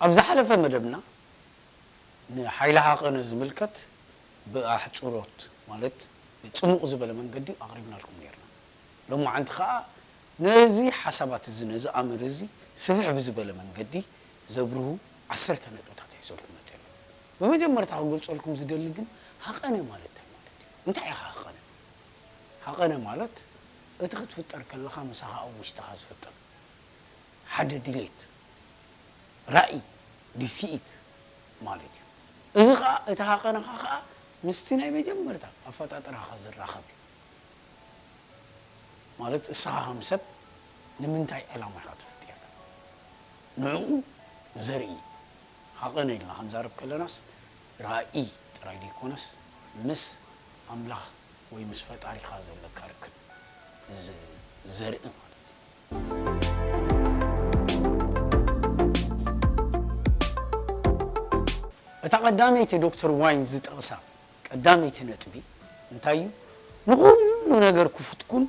ኣብ ዝሓለፈ መደብና ንሓይሊ ሃቐነ ዝምልከት ብኣሕጽሮት፣ ማለት ብጽሙቕ ዝበለ መንገዲ ኣቕሪብናልኩም ነይርና። ሎማዓንቲ ኸኣ ነዚ ሓሳባት እዚ፣ ነዚ ኣምር እዚ ስፍሕ ብዝበለ መንገዲ ዘብርሁ ዓሰርተ ነጥብታት ሒዘልኩም መጺአ ኣለኹ። ብመጀመርታ ክገልጸልኩም ዝደሊ ግን፣ ሃቐነ ማለት እንታይ ማለት እዩ? እንታይ ኢኻ ሃቐነ? ሃቐነ ማለት እቲ ክትፍጠር ከለኻ ምሳኻ ኣብ ውሽጥኻ ዝፍጠር ሓደ ድሌት፣ ራእይ፣ ድፍኢት ማለት እዩ። እዚ ኸኣ፣ እቲ ሃቐነኻ ኸኣ ምስቲ ናይ መጀመርታ ኣፈጣጥራኻ ዝራኸብ እዩ። ማለት እስኻ ከም ሰብ ንምንታይ ዕላማ ኢኻ ተፈጢርካ? ንዕኡ ዘርኢ። ሃቐነ ኢልና ክንዛረብ ከለናስ ራእይ ጥራይ ዘይኮነስ ምስ ኣምላኽ ወይ ምስ ፈጣሪኻ ዘለካ ርክብ ዝ-፣ ዘርኢ ማለት እዩ። እታ ቀዳመይቲ ዶክተር ዋይን ዝጠቕሳ ቀዳመይቲ ነጥቢ እንታይ እዩ? ንኹሉ ነገር ክፉት ኩን፣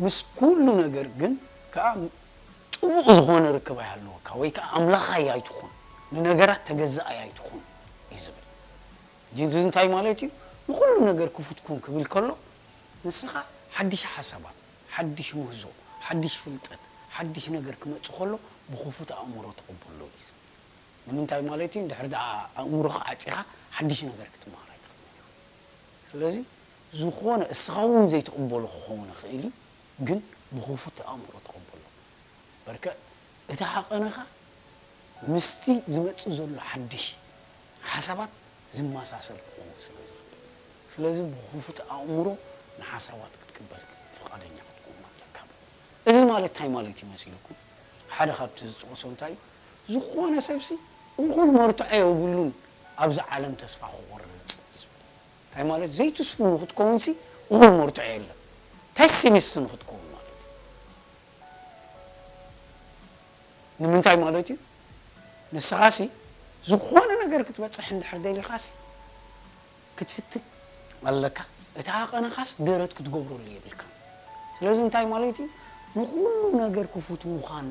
ምስ ኩሉ ነገር ግን ከኣ ጥቡቕ ዝኾነ ርክብ ኣይሃልወካ፣ ወይ ከኣ ኣምላኻይ ኣይትኹን፣ ንነገራት ተገዛኣይ ኣይትኹን እዩ ዝብል። እዚ እንታይ ማለት እዩ? ንኹሉ ነገር ክፉት ኩን ክብል ከሎ፣ ንስኻ ሓድሽ ሓሳባት፣ ሓድሽ ምህዞ፣ ሓድሽ ፍልጠት፣ ሓድሽ ነገር ክመጽእ ከሎ ብኽፉት ኣእምሮ ተቐበሎ እዩ ዝብል። ንምንታይ ማለት እዩ? እንድሕር ደኣ ኣእምሮኻ ዓጺኻ ሓድሽ ነገር ክትመሃር ኣይትኽእልን ኢኻ። ስለዚ ዝኾነ እስኻ እውን ዘይትቕበሎ ክኸውን ይኽእል እዩ፣ ግን ብኽፉት ኣእምሮ ተቐበሎ። በርከ እቲ ሃቐነኻ ምስቲ ዝመጽእ ዘሎ ሓድሽ ሓሳባት ዝመሳሰል ክኸውን ስለ ዝኽእል። ስለዚ ብኽፉት ኣእምሮ ንሓሳባት ክትቅበል ፍቓደኛ ክትከውን ኣለካ። እዚ ማለት እንታይ ማለት እዩ መሲልኩም? ሓደ ካብቲ ዝጠቕሶ እንታይ እዩ? ዝኾነ ሰብሲ እኹል መርትዖ የብሉን ኣብዚ ዓለም ተስፋ ክቖርጽ እዩ ዝብል። እንታይ ማለት? ዘይትስፉ ንክትከውንሲ እኹል መርትዖ የለን። ፔሲሚስት ንክትከውን ማለት እዩ። ንምንታይ ማለት እዩ? ንስኻሲ ዝኾነ ነገር ክትበጽሕ እንድሕር ደሊኻሲ ክትፍትን ኣለካ። እቲ ሃቐነኻስ ደረት ክትገብረሉ የብልካ። ስለዚ እንታይ ማለት እዩ? ንኹሉ ነገር ክፉት ምዃን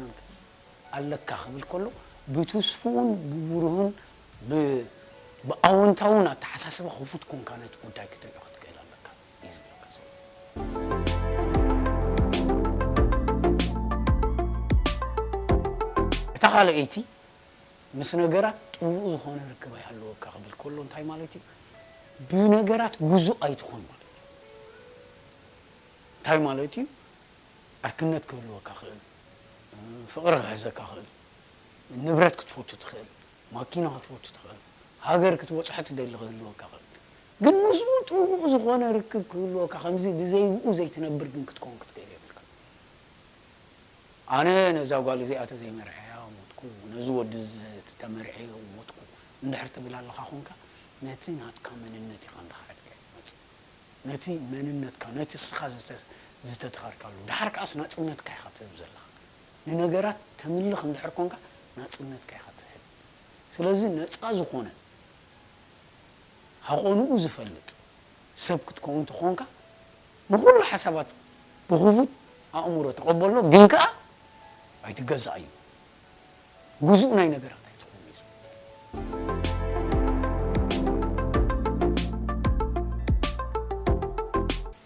ኣለካ ክብል ከሎ፣ ብትስፉውን ብብሩህን ብ-፣ ብኣወንታውን ኣተሓሳስባ ክፉት ኮንካ ነቲ ጉዳይ ክትሪኦ ክትክእል ኣለካ እዩ ዝብለካ ዘሎ። እታ ካልኣይቲ፣ ምስ ነገራት ጥቡቕ ዝኾነ ርክብ ኣይሃለወካ ክብል ከሎ እንታይ ማለት እዩ? ብነገራት ግዙእ ኣይትኹን ማለት እዩ። እንታይ ማለት እዩ? ዕርክነት ክህልወካ ክእል፣ ፍቕሪ ክሕዘካ ክእል፣ ንብረት ክትፈቱ ትኽእል፣ ማኪና ክትፈቱ ትኽእል፣ ሃገር ክትበጽሖ ትደሊ ክህልወካ ክእል። ግን ምስኡ ጥቡቕ ዝኾነ ርክብ ክህልወካ፣ ከምዚ ብዘይ ብኡ ዘይትነብር ግን ክትከውን ክትክእል የብልካ። ኣነ ነዛ ጓል እዚኣ ተዘይመርዐያ ሞትኩ፣ ነዚ ወዲ እዚ ተመርዐዮ ሞትኩ እንድሕር ትብል ኣለኻ ኾንካ፣ ነቲ ናትካ መንነት ኢኻ እንዳኸሓድካዮ ትመጽእ። ነቲ መንነትካ፣ ነቲ እስኻ ዝተ-፣ ዝተተኸርካሉ፣ ደሓር ከኣስ ናጽነትካ ኢኻ ትህብ ዘለኻ። ንነገራት ተምልኽ እንድሕር ኮንካ፣ ናጽነትካ ኢኻ ትህብ። ስለዚ ነጻ ዝኾነ ሃቐንኡ ዝፈልጥ ሰብ ክትከውን ተኾንካ፣ ንኹሉ ሓሳባት ብኽፉት ኣእምሮ ተቐበሎ፣ ግን ከኣ ኣይትገዛእዮ። ግዙእ ናይ ነገራት ኣይትኹን እዩ ዝብል።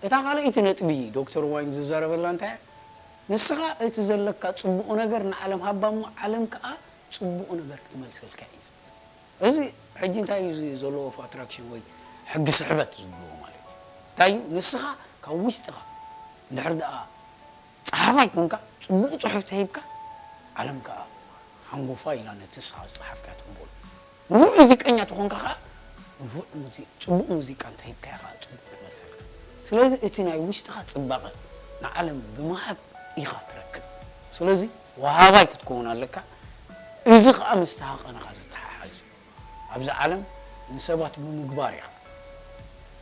እታ ካልኣይቲ ነጥቢ ዶክተር ዋይን ዝዛረበላ እንታይ እያ? ንስኻ እቲ ዘለካ ጽቡቕ ነገር ንዓለም ሃባ እሞ ዓለም ከኣ ጽቡቕ ነገር ክትመልሰልካ እዩ ዝብል። እዚ ሕጂ እንታይ እዩ እዚ ዘሎ of attraction ወይ ሕጊ ስሕበት ዝብልዎ ማለት እዩ? እንታይ እዩ? ንስኻ ካብ ውሽጥኻ እንድሕር ደኣ ጸሓፋይ ኮንካ፣ ጽቡቕ ጽሑፍ ተሂብካ፣ ዓለም ከኣ ሓንጎፋ ኢላ ነቲ ንስኻ ዝጸሓፍካዮ ትቕበሎ። ንፉዕ ሙዚቀኛ ተኾንካ ከኣ፣ ንፉዕ ሙዚ-፣ ጽቡቕ ሙዚቃ እንተሂብካዮ ከኣ ጽቡቕ ትመልሰልካ። ስለዚ እቲ ናይ ውሽጥኻ ጽባቐ ንዓለም ብምሃብ ኢኻ ትረክብ። ስለዚ ወሃባይ ክትከውን ኣለካ። እዚ ከኣ ምስቲ ሃቐነኻ ዝተሓሓዝ እዩ። ኣብዚ ዓለም ንሰባት ብምግባር ኢኻ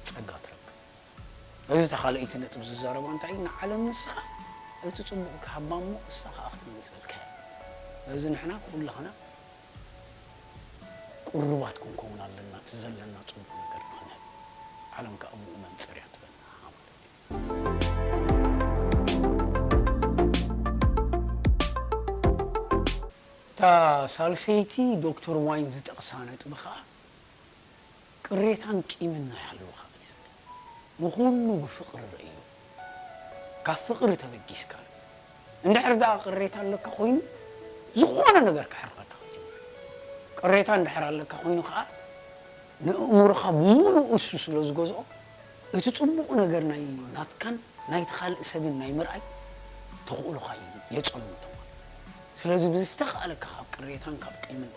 ጸጋ ትረክብ። እዚ እታ ካልኣይቲ ነጥብ ዝዛረባ እንታይ እዩ? ንዓለም ንስኻ እቲ ጽቡቕ ክሃባ እሞ እሳ ከኣ ክትመልሰልካ እያ። ስለዚ ንሕና ኩላኽና ቅሩባት ክንከውን ኣለና፣ እቲ ዘለና ጽቡቕ ነገር ንኽንህብ። ዓለም ከኣ ብኡ መንጽር እያ ትበና ማለት እዩ። እታ ሳልሰይቲ ዶክተር ዋይን ዝጠቕሳ ነጥቢ ኸኣ ቅሬታን ቂምን ኣይሃልውኻ እዩ ዝብል። ንኹሉ ብፍቕሪ ርእዮ። ካብ ፍቕሪ ተበጊስካ። እንድሕር ደኣ ቅሬታ ኣለካ ኮይኑ ዝኾነ ነገር ክሕርቐካ ክጅምር። ቅሬታ እንድሕር ኣለካ ኮይኑ ኸኣ ንእእምሮኻ ብምሉኡ እሱ ስለ ዝገዝኦ እቲ ጽቡቕ ነገር ናይ ናትካን ናይቲ ካልእ ሰብን ናይ ምርኣይ ተኽእሎኻ የጸልምቶ ማለት እዩ። ስለዚ ብዝተኻእለካ ካብ ቅሬታን ካብ ቂምን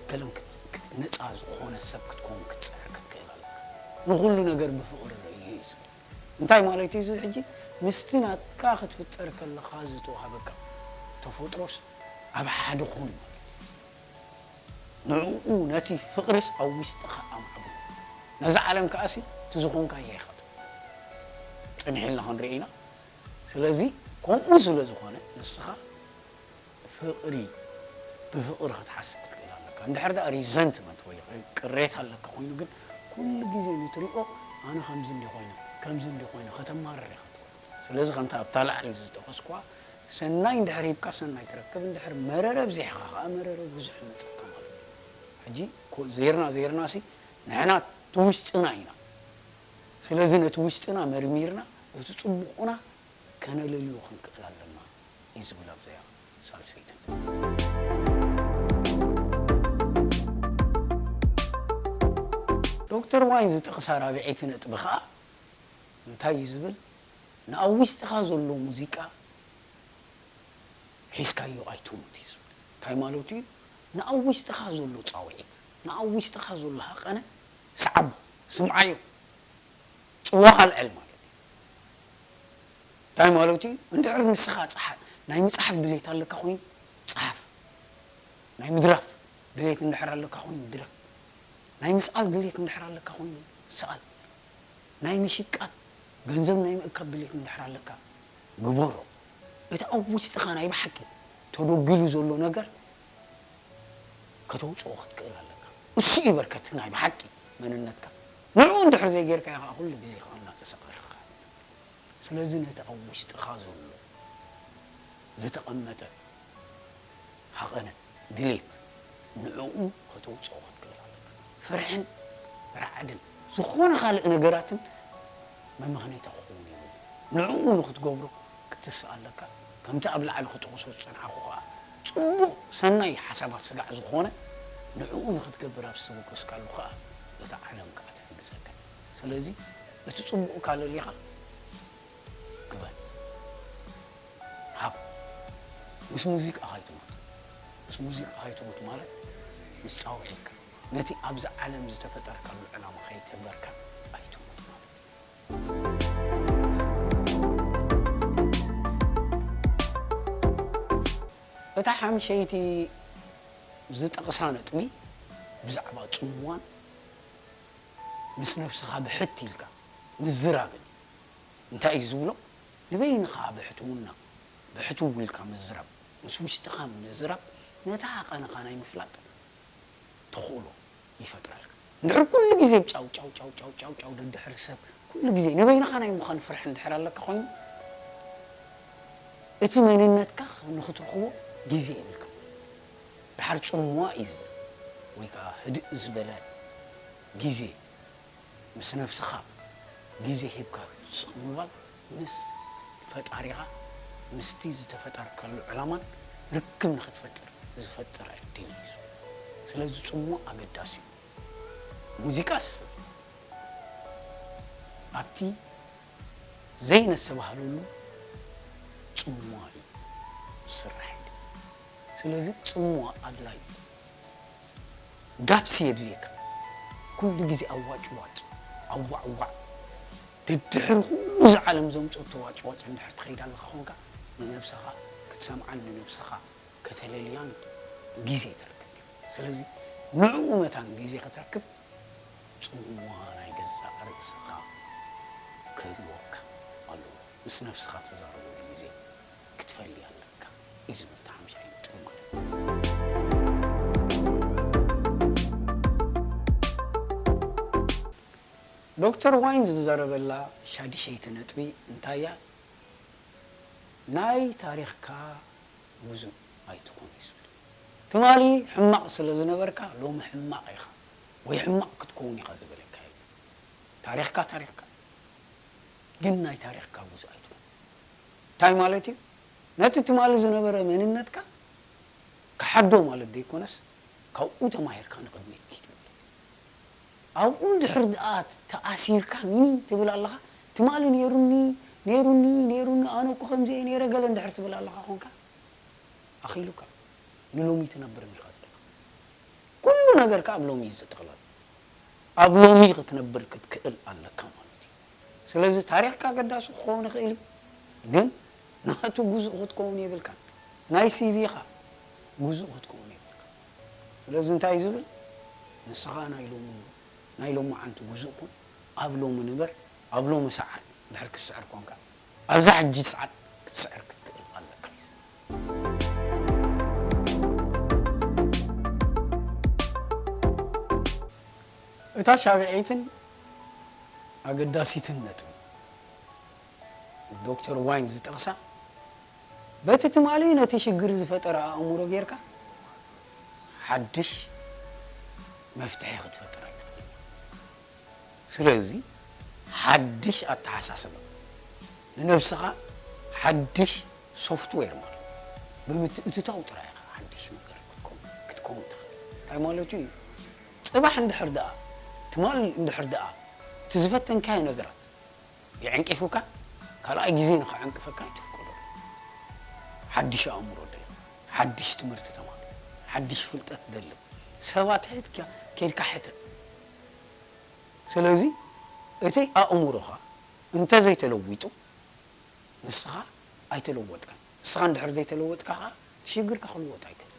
ገለን ክት- ክት- ነጻ ዝኾነ ሰብ ክትከውን ክትጽዕር ክትክእል ኣለካ። ንኹሉ ነገር ብፍቕሪ ርእዮ እዩ ዝብል። እንታይ ማለት እዩ እዚ ሕጂ? ምስቲ ናትካ ክትፍጠር ከለኻ ዝተዋህበካ ተፈጥሮስ ኣብ ሓደ ኩን ማለት እዩ። ንዕኡ ነቲ ፍቕርስ ኣብ ውሽጥኻ ኣማዕብል። ነዛ ዓለም ከኣሲ እቲ ዝኾንካዮ ኢኻ ትኸውን። ጽንሕ ኢልና ክንርኢ ኢና። ስለዚ ከምኡ ስለ ዝኾነ ንስኻ ፍቕሪ ብፍቕሪ ክትሓስብ ክትክእል ኣለካ። እንድሕር ደኣ ሪዘንትመንት ወይ ቅሬታ ኣለካ ኮይኑ ግን ኩሉ ግዜ ንትሪኦ ኣነ ከምዚ እንዲ ኮይነ ከምዚ እንዲ ኮይነ ከተማርር ኢኻ ትኸውን። ስለዚ ከምታ ኣብታ ላዕሊ ዝጠቐስኩዋ ሰናይ እንድሕር ሂብካ ሰናይ ትረክብ፣ እንድሕር መረረ ኣብዚሕኻ ከኣ መረረ ብዙሕ ይመጸካ ማለት እዩ። ሕጂ ኮ- ዜርና ዜርናሲ ንሕና እቲ ውሽጥና ኢና። ስለዚ ነቲ ውሽጥና መርሚርና እቲ ጽቡቕና ከነለልዮ ክንክእል ኣለና እዩ ዝብል ኣብዚኣ ሳልሰይቲ። ዶክተር ዋይን ዝጠቕሳ ራብዐይቲ ነጥቢ ከኣ እንታይ እዩ ዝብል? ንኣብ ውሽጥኻ ዘሎ ሙዚቃ ሒዝካዮ ኣይትሙት እዩ ዝብል። እንታይ ማለቱ እዩ? ንኣብ ውሽጥኻ ዘሎ ጻውዒት፣ ንኣብ ውሽጥኻ ዘሎ ሃቐነ ሰዓቦ፣ ስምዓዮ፣ ጽዋኻ ኣልዕል ማለት እዩ። እንታይ ማለቱ እዩ? እንድሕር ንስኻ ጸሓ ናይ ምጽሓፍ ድሌት ኣለካ ኮይኑ ጸሓፍ። ናይ ምድራፍ ድሌት እንድሕር ኣለካ ኮይኑ ድረፍ። ናይ ምስኣል ድሌት እንድሕር ኣለካ ኮይኑ ሰኣል። ናይ ምሽቃል ገንዘብ ናይ ምእካብ ድሌት እንድሕር ኣለካ ግበሮ። እቲ ኣብ ውሽጥኻ ናይ ብሓቂ ተደጒሉ ዘሎ ነገር ከተውፅኦ ክትክእል ኣለካ። እሱ እዩ በርከቲ ናይ ብሓቂ መንነትካ። ንዕኡ እንድሕር ዘይጌርካዮ ከዓ ኩሉ ግዜ ከዓ እናተሰቐርካ። ስለዚ ነቲ ኣብ ውሽጥኻ ዘሎ ዝተቐመጠ ሃቐነ ድሌት ንዕኡ ከተውፅኦ ክትክእል ኣለካ። ፍርሕን ራዕድን ዝኾነ ካልእ ነገራትን መመኽነይታ ክኸውን የብሉን። ንዕኡ ንኽትገብሮ ክትስእ ኣለካ። ከምቲ ኣብ ላዕሊ ክጠቕሶ ዝጸንሓኹ ኸኣ ጽቡቕ ሰናይ ሓሳባት ስጋዕ ዝኾነ ንዕኡ ንኽትገብር ኣብ ዝተበገስካሉ ኸኣ እታ ዓለም ከኣ ትሕግዘካ። ስለዚ እቲ ጽቡቕ ካለሊኻ ግበር። ሃብ። ምስ ሙዚቃ ካይትሙት። ምስ ሙዚቃ ካይትሙት ማለት ምስ ጻውዒትካ ነቲ ኣብዛ ዓለም ዝተፈጠርካሉ ዕላማ ከይተግበርካ ኣይትሙት ማለት እዩ። እታ ሓምሸይቲ ዝጠቕሳ ነጥቢ ብዛዕባ ጽምዋን ምስ ነብስኻ ብሕት ኢልካ ምዝራብን እንታይ እዩ ዝብሎ? ንበይንኻ ብሕትውና፣ ብሕትው ኢልካ ምዝራብ፣ ምስ ውሽጥኻ ምዝራብ፣ ነታ ሃቐንኻ ናይ ምፍላጥ ተኽእሎ ይፈጥረልካ። እንድሕር ኩሉ ግዜ ብ ጫው ጫው ጫው ጫው ጫው ጫው ደድሕሪ ሰብ ኩሉ ግዜ ንበይንኻ ናይ ምዃን ፍርሒ እንድሕር ኣለካ ኮይኑ፣ እቲ መንነትካ ንኽትረኽቦ ግዜ የብልካ። ድሓር ጽምዋ እዩ ዝብል፣ ወይ ከኣ ህድእ ዝበለ ግዜ ምስ ነብስኻ ግዜ ሂብካ ስቕ ምባል ምስ ፈጣሪኻ ምስቲ ዝተፈጠርካሉ ዕላማን ርክብ ንኽትፈጥር ዝፈጥር ዕድል እዩ። ስለዚ ጽምዋ ኣገዳሲ እዩ። ሙዚቃስ ኣብቲ ዘይነስተባህለሉ ጽምዋ እዩ ዝስራሕ። ስለዚ ጽምዋ ኣድላይ እዩ። ጋፕስ የድልየካ። ኩሉ ግዜ ኣዋጭዋጭ ኣዋዕዋዕ ደድሕሪ ኩሉ እዚ ዓለም ዘምፅኦ ተዋጭዋጭ እንድሕር ትኸይድ ኣለኻ ኾንካ ንነብስኻ ክትሰምዓን ንነብስኻ ከተለልያን ግዜ ትረክብ። ስለዚ ንዕኡ መታን ግዜ ክትረክብ ጽምዋ ናይ ገዛእ ርእስኻ ክህልወካ ኣለዎ። ምስ ነብስኻ ትዛረበሉ ግዜ ክትፈሊ ኣለካ እዩ ዝብል እቲ ሓምሻይ ነጥቢ ማለት እዩ። ዶክተር ዋይን ዝዛረበላ ሻድሸይቲ ነጥቢ እንታይ እያ? ናይ ታሪኽካ ብዙእ ኣይትኹን እዩ ዝብል። ትማሊ ሕማቕ ስለ ዝነበርካ ሎሚ ሕማቕ ኢኻ ወይ ሕማቕ ክትከውን ኢኻ ዝበለካ የለን። ታሪኽካ ታሪኽካ፣ ግን ናይ ታሪኽካ ጉዙእ ኣይትኹን። እንታይ ማለት እዩ? ነቲ ትማሊ ዝነበረ መንነትካ ክሓዶ ማለት ዘይኮነስ፣ ካብኡ ተማሂርካ ንቕድሚት ኪድ ማለት እዩ። ኣብኡ እንድሕር ደኣ ተኣሲርካ ሚኒን ትብል ኣለኻ፣ ትማሊ ነይሩኒ፣ ነይሩኒ፣ ነይሩኒ፣ ኣነ እኮ ከምዚ እየ ነይረ ገለ እንድሕር ትብል ኣለኻ ኾንካ፣ ኣኺሉካ። ንሎሚ ትነብር እንዲኻ ዘለኻ። ኩሉ ነገርካ ኣብ ሎሚ እዩ ዝጥቕለል። ኣብ ሎሚ ክትነብር ክትክእል ኣለካ ማለት እዩ። ስለዚ ታሪኽካ ኣገዳሲ ክኸውን ይኽእል እዩ፣ ግን ናቱ ጉዙእ ክትከውን የብልካን። ናይ ሲቪኻ ጉዙእ ክትከውን የብልካን። ስለዚ እንታይ እዩ ዝብል? ንስኻ ናይ ሎሚ፣ ናይ ሎሚ ዓንቱ ጉዙእ ኩን፣ ኣብ ሎሚ ንበር፣ ኣብ ሎሚ ሰዓር። ድሕር ክትስዕር ኮንካ፣ ኣብዛ ሕጂ ሰዓት ክትስዕር ክትክእል ኣለካ እዩ ዝብል። እታ ሻብዐይትን ኣገዳሲትን ነጥቢ፣ ዶክተር ዋይን ዝጠቕሳ፣ በቲ ትማሊ ነቲ ሽግር ዝፈጠረ ኣእምሮ ጌርካ ሓድሽ መፍትሒ ክትፈጥር ኣይትኽእልን። ስለዚ ሓድሽ ኣተሓሳስባ፣ ንነብስኻ ሓድሽ ሶፍትዌር ማለት እዩ። ብምትእትታው ጥራይ ኢኻ ሓድሽ ነገር ክትከውን፣ ክትከውን ትኽእል። እንታይ ማለቱ እዩ? ጽባሕ እንድሕር ደኣ፣ ትማሊ እንድሕር ደኣ፣ እቲ ዝፈተንካዮ ነገራት የዕንቂፉካ፣ ካልኣይ ግዜ ንኸዕንቅፈካ ኣይትፍቀዶ። ሓድሽ ኣእምሮ ደሊ፣ ሓድሽ ትምህርቲ ተማር፣ ሓድሽ ፍልጠት ደሊ፣ ሰባት ሒዝካ ኬድካ ሕተት። ስለዚ እቲ ኣእምሮኻ እንተዘይተለዊጡ፣ ንስኻ ኣይተለወጥካን። ንስኻ እንድሕር ዘይተለወጥካ ኸኣ፣ እቲ ሽግርካ ክልወጥ ኣይክእልን።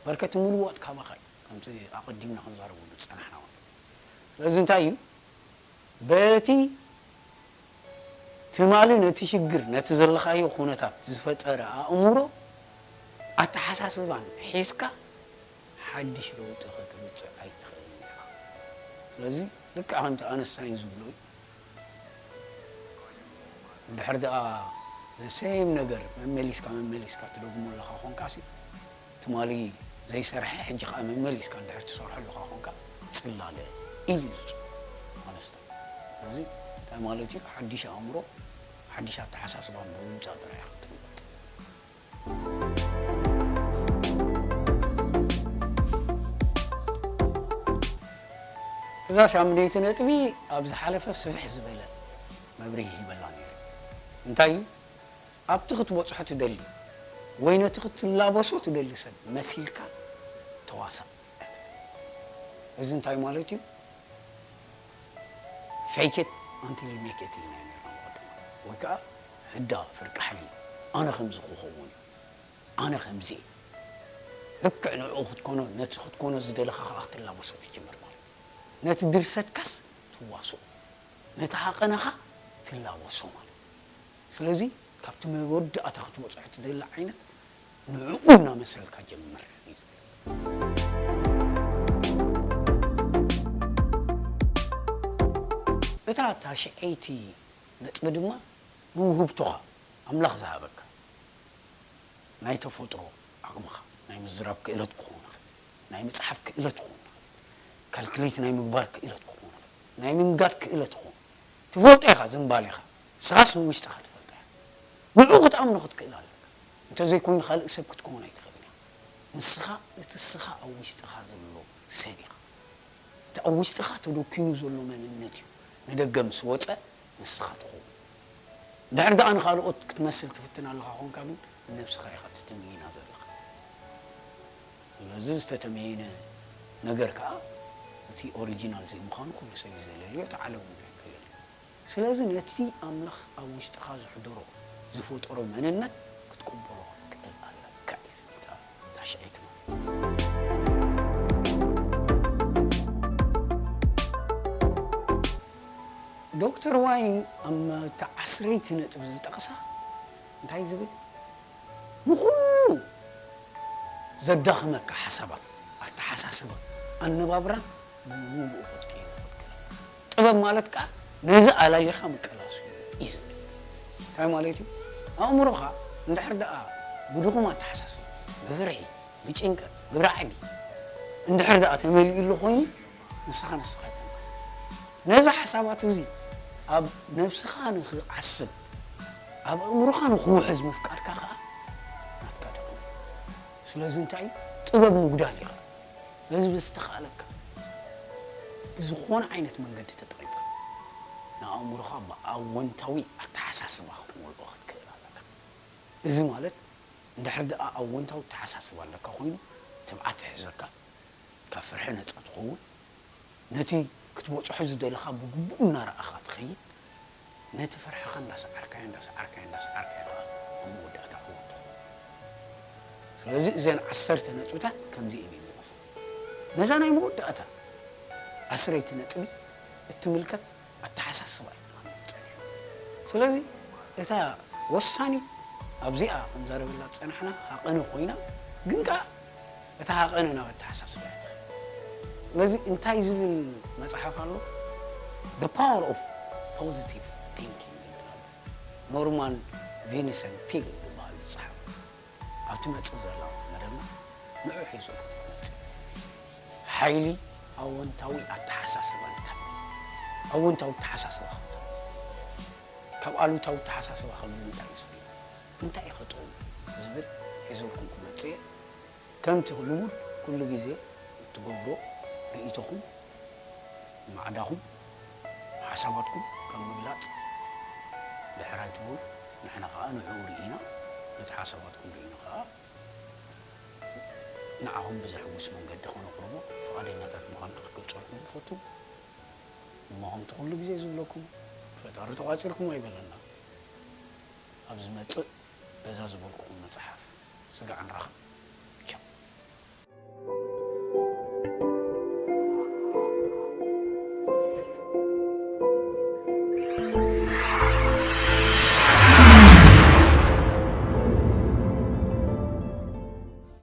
በርከ እቲ ምልዋጥ ካባኻ እዩ፣ ከምቲ ኣቐዲምና ክንዛረበሉ ዝጸናሕና ማለት እዩ። ስለዚ እንታይ እዩ? በቲ ትማሊ ነቲ ሽግር፣ ነቲ ዘለኻዮ ኩነታት ዝፈጠረ ኣእምሮ፣ ኣተሓሳስባን ሒዝካ ሓድሽ ለውጢ ከተምጽእ ኣይትኽእልን ኢኻ። ስለዚ ልክዕ ከምቲ ኣነስታይን ዝብሎ እዩ፣ እንድሕር ደኣ the same ነገር መመሊስካ መመሊስካ ትደግሞ ኣለኻ ኾንካሲ፣ ትማሊ ዘይሰርሐ ሕጂ ከኣ መመሊስካ እንድሕር ትሰርሖ ኣለኻ ኾንካ፣ ጽላለ ኢሉ እዩ ዝጽውዕ ኣነስታይን። እዚ እንታይ ማለት እዩ? ሓድሽ ኣእምሮ፣ ሓድሽ ኣተሓሳስባ ብምምጻእ ጥራይ ኢኻ ክትልወጥ። እዛ ሻምነይቲ ነጥቢ ኣብ ዝሓለፈ ስፍሕ ዝበለ መብርሂ ሂበላ ነይረ። እንታይ እዩ? ኣብቲ ክትበጽሖ ትደሊ ወይ ነቲ ክትላበሶ ትደሊ ሰብ መሲልካ ተዋሳእ። እዚ እንታይ ማለት እዩ? Fake it until you make it ኢልና ነርና ብቐደም። ወይ ከኣ ህዳ ፍርቂ ሓይሊ፣ ኣነ ከምዚ ክኸውን እዩ፣ ኣነ ከምዚ እየ። ልክዕ ንዕኡ ክትኮኖ፣ ነቲ ክትኮኖ ዝደለኻ ከኣ ክትላበሶ ትጅምር ማለት እዩ። ነቲ ድርሰትካስ ትዋስኦ፣ ነቲ ሃቐነኻ ትላበሶ ማለት እዩ። ስለዚ ካብቲ መወዳእታ ክትበጽሖ ትደሊ ዓይነት ንዕኡ እናመሰልካ ጀምር እዩ ዝብል። እታ ታሽዐይቲ ነጥቢ ድማ ንውህብቶኻ ኣምላኽ ዝሃበካ ናይ ተፈጥሮ ዓቕምኻ፣ ናይ ምዝራብ ክእለት ክኸውን ይኽእል፣ ናይ ምጽሓፍ ክእለት ክኸውን ይኽእል፣ ካልኩሌት ናይ ምግባር ክእለት ክኸውን ይኽእል፣ ናይ ምንጋድ ክእለት ክኸውን፣ ትፈልጦ ኢኻ ዝንባሌኻ፣ ንስኻስ ንውሽጥኻ ትፈልጣ ኢኻ። ንዕኡ ክትኣምኖ ክትክእል ኣለካ። እንተዘይኮይኑ ካልእ ሰብ ክትከውን ኣይትኽእልን ኢኻ። ንስኻ እቲ ንስኻ ኣብ ውሽጥኻ ዘሎ ሰብ ኢኻ። እቲ ኣብ ውሽጥኻ ተደኪኑ ዘሎ መንነት እዩ ንደገ ምስ ወጸ ንስኻ ትኸውን። ድሕር ደኣ ንኻልኦት ክትመስል ትፍትን ኣለኻ ኾንካ ግን ንነብስኻ ኢኻ ትትምይና ዘለኻ። ስለዚ ዝተተመየነ ነገር ከኣ እቲ ኦሪጂናል ዘይምዃኑ ኩሉ ሰብ እዩ ዘለልዮ፣ እቲ ዓለም እውን እዩ ዘለልዮ። ስለዚ ነቲ ኣምላኽ ኣብ ውሽጥኻ ዘሕደሮ ዝፈጠሮ መንነት ክትቅበሎ ክትክእል ኣለካ እዩ ዝብል እታ ታሽዐይቲ ማለት እዩ። ዶክተር ዋይን ኣብ እታ ዓስረይቲ ነጥቢ ዝጠቕሳ እንታይ ዝብል? ንኹሉ ዘዳኽመካ ሓሳባት፣ ኣተሓሳስባ፣ ኣነባብራን ብምሉኡ ክትቅይሮ ክትክእል። ጥበብ ማለት ከኣ ነዚ ኣላሊኻ ምቅላሱ እዩ ዝብል። እንታይ ማለት እዩ? ኣእምሮኻ እንድሕር ደኣ ብድኹም ኣተሓሳስባ፣ ብፍርሒ፣ ብጭንቀት፣ ብራዕዲ እንድሕር ደኣ ተመሊኡ ኣሎ ኮይኑ ንስኻ ንስኻ ይኮንካ። ነዚ ሓሳባት እዚ ኣብ ነብስኻ ንኽዓስብ ኣብ ኣእምሮኻ ንኽውሕዝ ምፍቃድካ ከዓ ናትካ ድኽመት። ስለዚ እንታይ እዩ? ጥበብ ምጉዳል እዩ። ስለዚ ብዝተኻእለካ ብዝኾነ ዓይነት መንገዲ ተጠቒምካ ንኣእምሮኻ ብኣወንታዊ ኣተሓሳስባ ክትመልኦ ክትክእል ኣለካ። እዚ ማለት እንድሕር ደኣ ኣወንታዊ ኣተሓሳስባ ኣለካ ኮይኑ ትብዓት ይሕዘካ፣ ካብ ፍርሒ ነፃ ትኸውን፣ ነቲ ክትበፅሖ ዝደለኻ ብግቡእ እናረኣኻ ትኸይድ፣ ነቲ ፍርሕኻ እንዳሰዓርካዮ እንዳሰዓርካዮ እንዳሰዓርካዮ ከዓ ኣብ መወዳእታ ዕውት ትኸውን። ስለዚ እዘን ዓሰርተ ነጥብታት ከምዚ እየን ዝመስላ። ነዛ ናይ መወዳእታ ዓስረይቲ ነጥቢ እትምልከት ኣተሓሳስባ እዩ። ስለዚ እታ ወሳኒት ኣብዚኣ ክንዛረበላ ዝፀናሕና ሃቐነ ኮይና ግን ከዓ እታ ሃቐነ ናብ ኣተሓሳስባ እያ ትኸይድ። ስለዚ እንታይ ዝብል መፅሓፍ ኣሎ? The Power of Positive Thinking ይብል ኣሎ። ኖርማን ቪንሰንት ፒል ዝበሃል ዝፀሓፎ ኣብቲ መፅእ ዘሎ መደብና ንዑ ሒዙ መፅእ ሓይሊ ኣወንታዊ ኣተሓሳስባ እንታይ ኣወንታዊ ኣተሓሳስባ ከምታ ካብ ኣሉታዊ ኣተሓሳስባ ከሉ እንታይ ይስሉ እንታይ ይኸጥኡ ዝብል ሒዙልኩም ክመፅእ እየ። ከምቲ ልሙድ ኩሉ ግዜ እትገብሮ ርእይቶኹም ማዕዳኹም ሓሳባትኩም ካብ ምግላፅ ድሕር ኣይትበሉ። ንሕና ከዓ ንዕኡ ርኢና ነቲ ሓሳባትኩም ርኢና ከዓ ንዓኹም ብዘሕጉስ መንገዲ ከነቕርቦ ፍቓደኛታት ምዃንና ክገልፀልኩም ንፈቱ። እሞ ከምቲ ኩሉ ግዜ ዝብለኩም ፈጣሪ ተቋፂርኩም ኣይበለና። ኣብ ዝመፅእ በዛ ዝበልኩኹም መፅሓፍ ስጋዕ ንራኸብ።